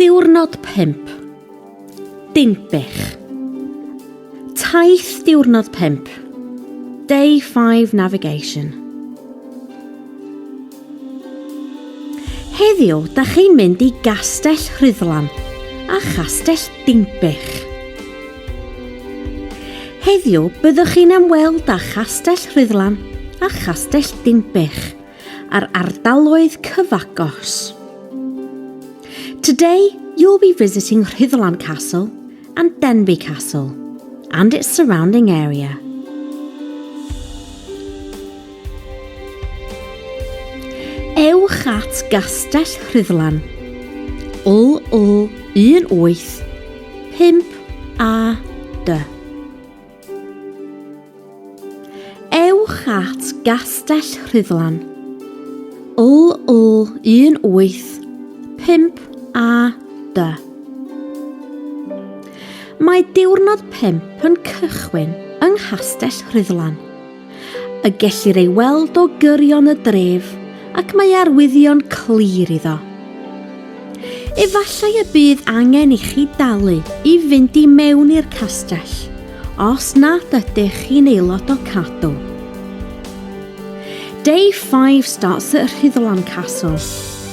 Diwrnod 5. Dinbych. Taith diwrnod 5. Day 5 Navigation. Heddiw, da chi'n mynd i Gastell Rhuddlan a Chastell Dinbych. Heddiw, byddwch chi'n ymweld â Chastell Rhuddlan a Chastell Dinbych a'r ardaloedd cyfagos. Today, you'll be visiting Rhuddlan Castle and Denbigh Castle and its surrounding area. Ewch at Gastell Rhuddlan. L L 1 8 5 A D. Ewch at Gastell Rhuddlan. L L 1 8 5 A D. Mae diwrnod 5 yn cychwyn yng Nghastell Rhuddlan. y gellir ei weld o gyrion y dref ac mae arwyddion clir iddo. Efallai y bydd angen i chi dalu i fynd i mewn i'r castell os nad ydych chi'n aelod o Cadw. Day 5 starts at Rhuddlan Castle,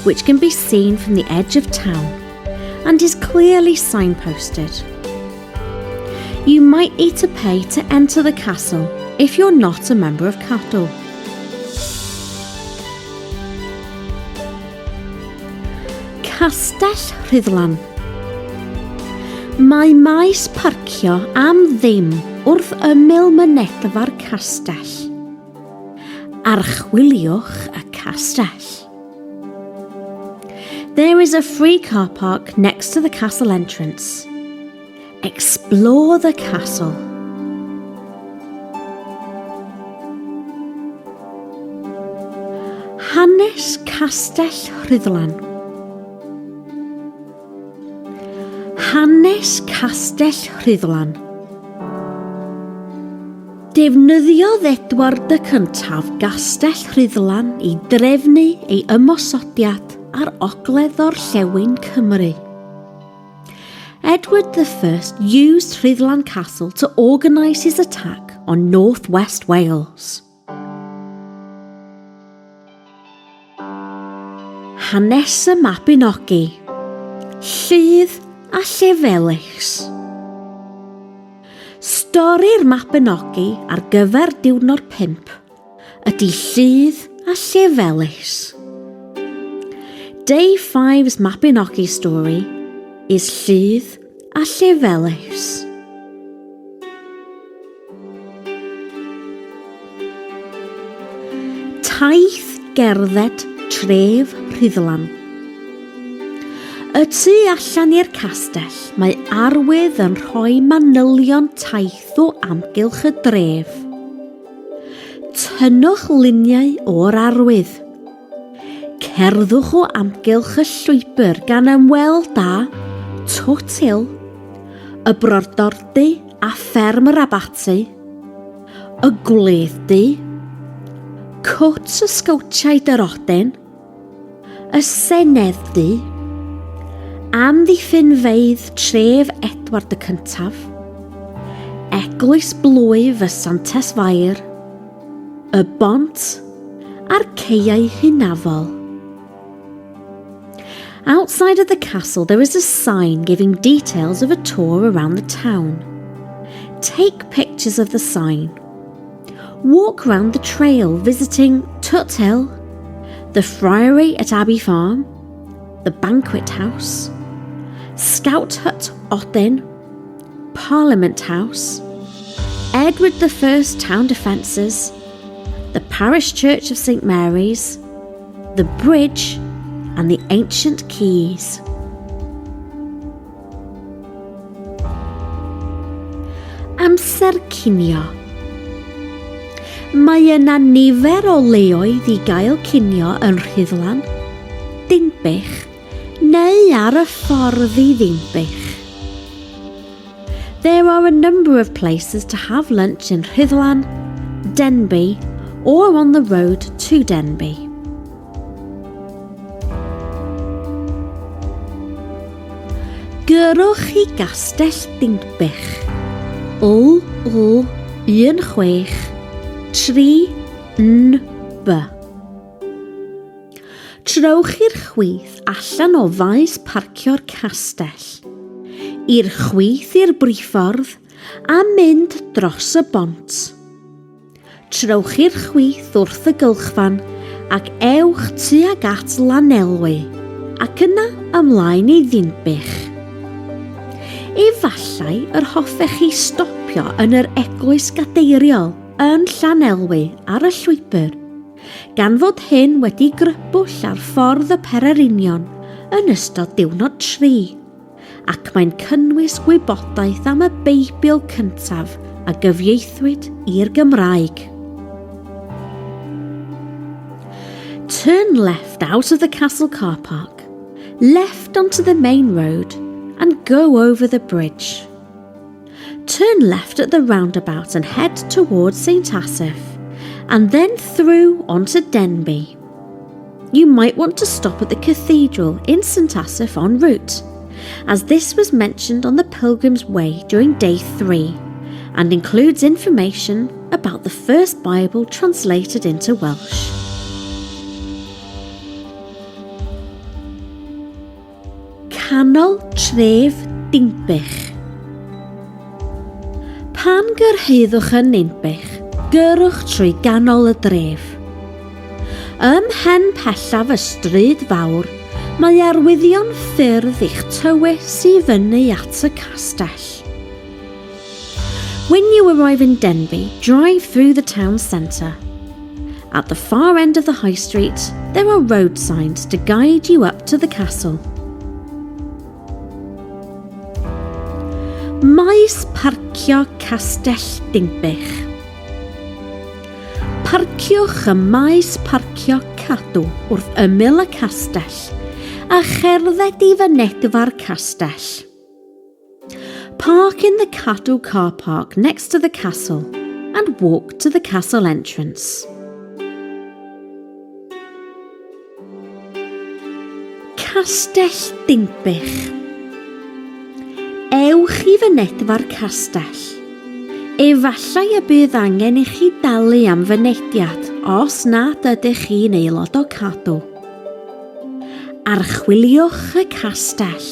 which can be seen from the edge of town and is clearly signposted. You might need to pay to enter the castle if you're not a member of Cadw. Castell Rhuddlan. Mae maes parcio am ddim wrth ymyl mynedfa'r castell. Archwiliwch y castell. There is a free car park next to the castle entrance. Explore the castle. Hanes Castell Rhuddlan. Hanes Castell Rhuddlan. Defnyddiodd Edward y Cyntaf Gastell Rhuddlan i drefnu ei ymosodiad ar ogledd-orllewin Cymru. Edward I used Rhuddlan Castle to organise his attack on North West Wales. Hanes y Mabinogi, Lludd a Llefelys. Stori'r Mabinogi ar gyfer diwrnod 5 ydy Lludd a Llefelys. Day 5's Mabinogi story is Lludd a Llefelys. Taith gerdded tref Rhuddlan. Y tu allan i'r castell mae arwydd yn rhoi manylion taith o amgylch y dref. Tynnwch luniau o'r arwydd. Cerddwch o amgylch y llwybr gan ymweld â Twt Hill, y Brodordy a Fferm yr Abaty, y Gwledd-du, Cwt y Sgowtiaid yr Odyn, y Senedd-du, Amddiffynfeydd Tref Edward y Cyntaf, Eglwys Blwyf y Santes Fair, y Bont a'r Caeau Hynafol. Outside of the castle there is a sign giving details of a tour around the town. Take pictures of the sign. Walk round the trail visiting Tut Hill, the Friary at Abbey Farm, the Banquet House, Scout Hut Odin, Parliament House, Edward I Town Defences, the Parish Church of St Mary's, the bridge, and the ancient quays. Amser cinio. Mae yna nifer o leoedd i gael cinio yn Rhuddlan, Dinbych neu ar y ffordd i Ddinbych. There are a number of places to have lunch in Rhuddlan, Denbigh or on the road to Denbigh. Gyrrwch i Gastell Dinbych, L L 16 3 N B. Trowch i'r chwith allan o faes parcio'r castell, i'r chwith i'r briffordd a mynd dros y bont. Trowch i'r chwith wrth y gylchfan ac ewch tuag at Lanelwy ac yna ymlaen i Ddinbych. Efallai yr hoffech chi stopio yn yr Eglwys Gadeiriol yn Llanelwy ar y llwybr, gan fod hyn wedi grybwyll ar ffordd y pererinion yn ystod diwrnod 3. ac mae'n cynnwys gwybodaeth am y Beibl cyntaf a gyfieithwyd i'r Gymraeg. Turn left out of the castle car park, left onto the main road and go over the bridge. Turn left at the roundabout and head towards St Asaph, and then through onto Denbigh. You might want to stop at the cathedral in St Asaph en route, as this was mentioned on the Pilgrim's Way during day 3 and includes information about the first Bible translated into Welsh. Canol tref Dinbych. Pan gyrhaeddwch yn Ninbych, gyrrwch trwy ganol y dref. Ym mhen pellaf y stryd fawr, mae arwyddion ffyrdd i'ch tywys i fyny at y castell. When you arrive in Denbigh, drive through the town centre. At the far end of the high street, there are road signs to guide you up to the castle. Maes parcio Castell Dinbych. Parciwch ym maes parcio Cadw wrth ymyl y castell a cherdded i fynedfa'r castell. Park in the Cadw car park next to the castle and walk to the castle entrance. Castell Dinbych. Ewch i fynedfa'r castell. Efallai y bydd angen i chi dalu am fynediad os nad ydych chi'n aelod o Cadw. Archwiliwch y castell.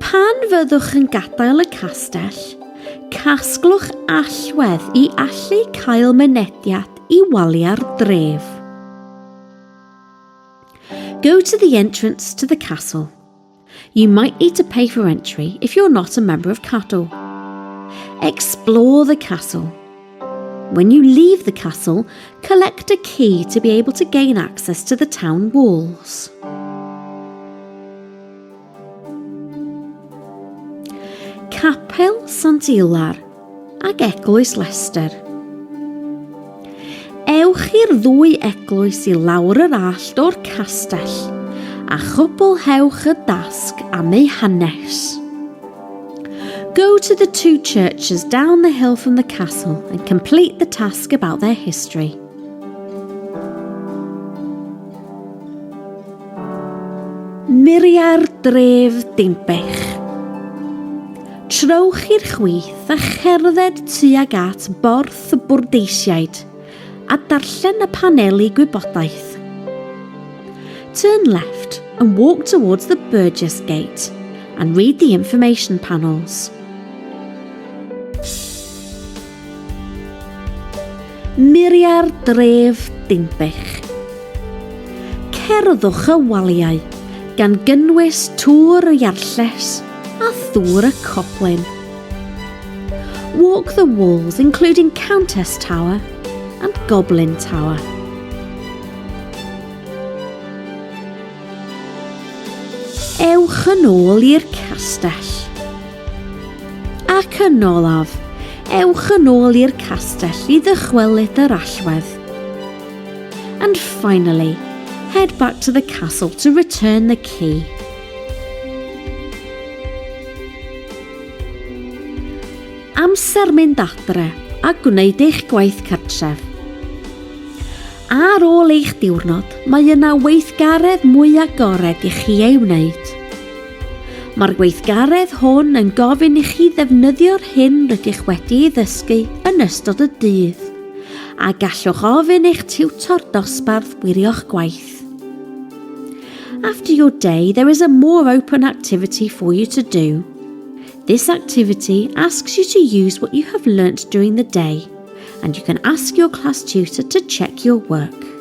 Pan fyddwch yn gadael y castell, casglwch allwedd i allu cael mynediad i waliau'r dref. Go to the entrance to the castle. You might need to pay for entry if you're not a member of Cadw. Explore the castle. When you leave the castle, collect a key to be able to gain access to the town walls. Capel Sant Ilar ac Eglwys Leicester. Ewch i'r ddwy eglwys i lawr yr allt o'r castell a chwblhewch y dasg am eu hanes. Go to the two churches down the hill from the castle and complete the task about their history. Muriau'r dref Dinbych. Trowch i'r chwith a cherdded tuag at Borth y Bwrdeisiaid a darllen y paneli gwybodaeth. Turn left and walk towards the Burgess Gate and read the information panels. Muriau'r dref Dinbych. Cerddwch y waliau, gan gynnwys Tŵr y Iarlles a Thŵr y Coblyn. Walk the walls including Countess Tower and Goblin Tower. Ewch yn ôl i'r castell. Ac yn olaf, ewch yn ôl i'r castell i ddychwelyd yr allwedd. And finally, head back to the castle to return the key. Amser mynd adre a gwneud eich gwaith cartref. Ar ôl eich diwrnod, mae yna weithgaredd mwy agored i chi ei wneud. Mae'r gweithgaredd hwn yn gofyn i chi ddefnyddio'r hyn rydych wedi ei ddysgu yn ystod y dydd, a gallwch ofyn eich tiwtor dosbarth wirio'ch gwaith. After your day, there is a more open activity for you to do. This activity asks you to use what you have learnt during the day, and you can ask your class tutor to check your work.